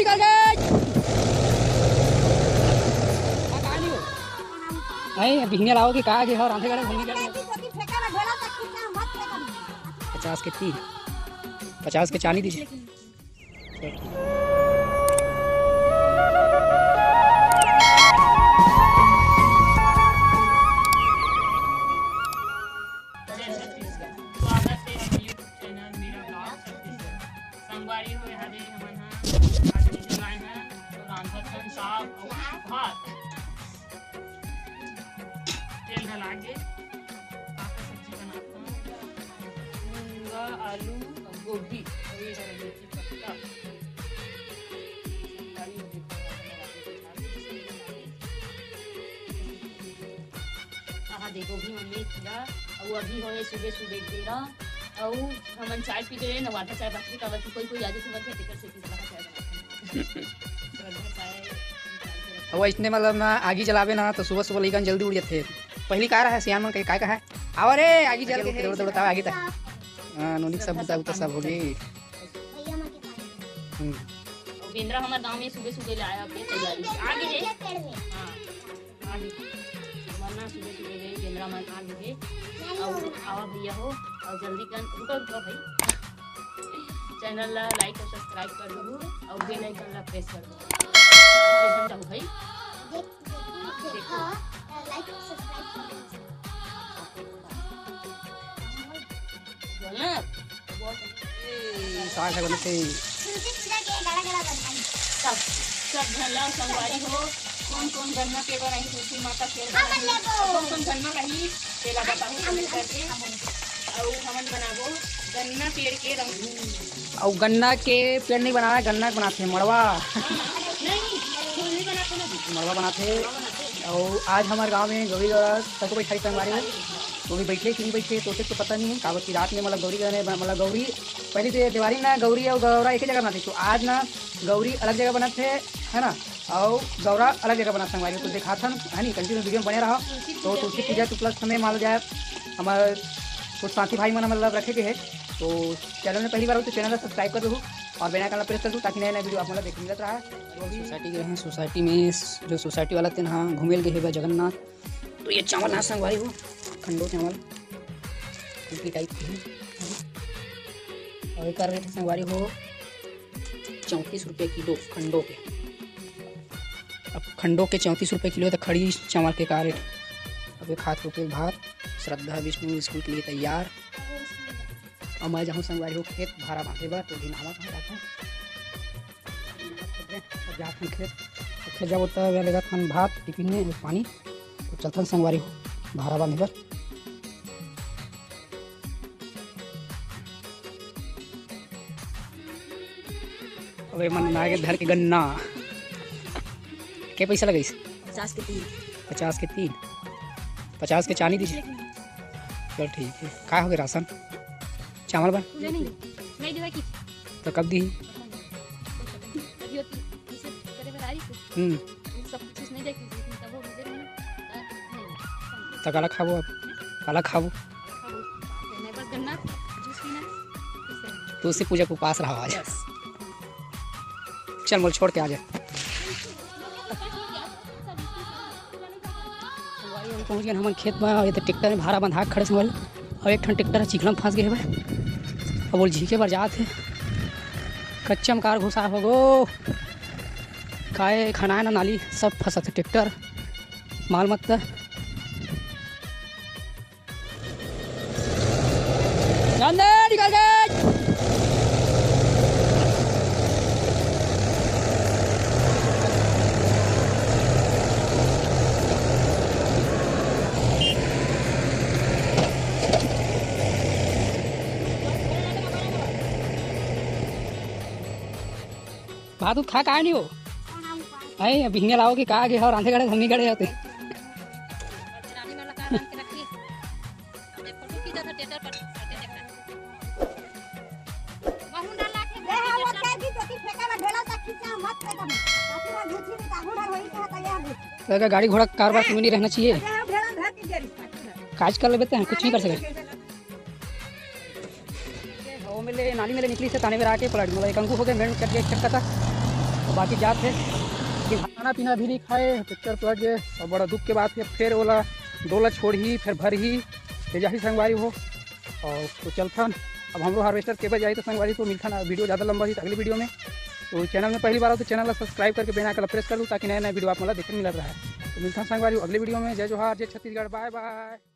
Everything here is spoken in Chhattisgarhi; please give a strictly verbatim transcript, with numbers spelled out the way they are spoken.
निकल गए। नहीं, बिहनिया लाओ कि का के हो, रांधे गड़े, घूमी गड़े। पचास के तीन, पचास के चानी दीजिए। स्वागत है आपके YouTube चैनल मेरा ब्लॉग छत्तीसगढ़। संगवारी हो, यहाँ दे हमन ह आज video लाए हैं, तो रांधत हन साग अउ भात। तेल डला के, का का सब्जी बनात हन? मूंगा, आलू अउ गोभी, अउ ये हरा मिर्ची पत्ता। आहा, देखो भी मम्मी पूरा, अउ अभी होए सुबह सुबह के बेरा, अउ हमन चाय पी के नवाटा चाय बाटी काबर कि कोई कोई आगे से मत तेकर से पी रहा चाय बनाते हैं। अउ अइसने मतलब ना आगी जलावे ना तो सुबह सुबह लइकन जल्दी उठ जाथे। पहली का रहा सियान मन के का कहा, "आवा रे, आगी जल के दौड़ दौड़ आगे तक।" हाँ, नोनी सब बुता उता सब हो गई। हम्म। बेंदरा हमारे गांव में सुबह सुबह ले आया, अपने तैयारी आ गई है। हाँ। आगे। वरना सुबह सुबह गई, बेंदरा मन आ गए। अउ आवा भैया हो, अउ जल्दी कर, रुको, रुको भाई। चैनल ला like अउ subscribe कर दो, अउ bell icon ला press कर दो। Press कर दो भाई। देखो, like अउ subscribe कर दो। बोल ना। ए, साग है बनते। सब, सब झन ला संगवारी हो, कोन कोन गन्ना पेड़ बनाही, तुलसी माता पेड़ बनाही, कोन कोन गन्ना रही, तेला बताहू comment करके। अउ हमन बनाबो गन्ना पेड़ के रंगोली। अउ गन्ना के पेड़ नहीं बनाना, गन्ना के बनाथे मड़वा। हाँ, नहीं, फूल नहीं बनाते ना। मड़वा बनाथे। अउ आज हमारे गांव में गौरी गौरा सबको बैठाई संगवारी हो। वो भी बैठे कि नहीं बैठे, तो तो पता नहीं है। काबर की रात में मतलब गौरी गहने, मतलब गौरी पहले तो ये देवारी ना गौरी अउ गौरा एक ही जगह बनाते, तो आज ना गौरी अलग जगह बनाते, है ना, अउ गौरा अलग जगह बनाते संगवारी। तो दिखाथन, है नी, continue video में बने रहो। तो तुलसी पूजा के उपलक्ष्य में मान लो जाए हमारे कुछ साथी भाई मन मतलब रखे के है, तो चैनल में पहली बार हो तो चैनल ला subscribe कर दो अउ bell icon ला press कर दो, ताकि नया नया video आप मतलब देखे मिलत रहा। तो अभी सोसाइटी गए हैं, सोसाइटी में जो सोसाइटी वाला तेन हाँ घूमे ल गए हे बा जगन्नाथ। तो ये चावल ना संगवारी हो, खंडो चावल, कुकी टाइप के हैं। अउ एकर रेट संगवारी हो चौंतीस रुपये किलो खंडो के। अब खंडो के चौंतीस रुपये किलो, तो खड़ी चावल के का रेट? अब एक हाथ होके भात, श्रद्धा विष्णु स्कूल के लिए तैयार। अब मैं जाहूँ संगवारी हो खेत भारा बांधे बर, तो दिन आवत हूँ जाथन। अब जाथन खेत, अब खेत जाबो त वे लेगत हन भात टिफिन में, एक पानी, तो चलथन संगवारी हो भारा बांधे बर। अबे मन आगे धर के गन्ना। के पैसा लगाइस? पचास के तीन। पचास के तीन। पचास के चानी दीजिए। चल ठीक है। का हो गया राशन? चावल बा? पूजा नहीं, नहीं देवा की। तो कब दी? अभी होती, इसे करे बता रही थी। हम्म। सब कुछ नहीं देखी, लेकिन तब वो मुझे नहीं, नहीं। तो काला खाबो अब? काला खाबो? खाबो। नहीं, बस गन्ना जूस पीना। तुलसी पूजा के उपास रहा आज। बस। चल, मोल छोड़ के आ जा। पहुंच गए हमन खेत में। ये तो ट्रैक्टर में भारा बंधा के खड़े संगवारी। अउ एक ठन ट्रैक्टर ह चिखला में फंस गए हे भाई। अब वो झींके बर जात हे। कच्चा में कार घुसा हो गो। काय खनाए ना नाली, सब फंसत हे ट्रैक्टर, माल मत्ता। जान दे, निकल गए। भात उत खा का नहीं हो? अरे, बिहनिया लाओ कि का गे हो, रांधे गड़े, घूमी गड़े होते। तो क्या गाड़ी घोड़ा कारोबार कमी नहीं रहना चाहिए? काज कर लेते हैं, कुछ नहीं कर सके। ओ मेले, नाली मेले निकली से ताने मेरा आके पलट, मतलब एक अंगू हो गए, मेड़ में कट गए, चक्का था। बाकी जात हे कि खाना पीना भी नहीं खाए, पिक्चर पलट गए और बड़ा दुख के बात है। फिर ओला डोला छोड़ही, फिर भरही, ले जाही संगवारी हो। और तो चलथन, अब हमरो हार्वेस्टर के बजाई तो संगवारी तो मिलथन, वीडियो ज़्यादा लंबा ही तो अगले वीडियो में। तो चैनल में पहली बार हो तो चैनल ला सब्सक्राइब करके बेल आइकन ला प्रेस कर दो, ताकि नया नया वीडियो आप मन ला देखे मिलत रहे। तो मिलथन संगवारी हो अगले वीडियो में। जय जोहार, जय छत्तीसगढ़, बाय बाय।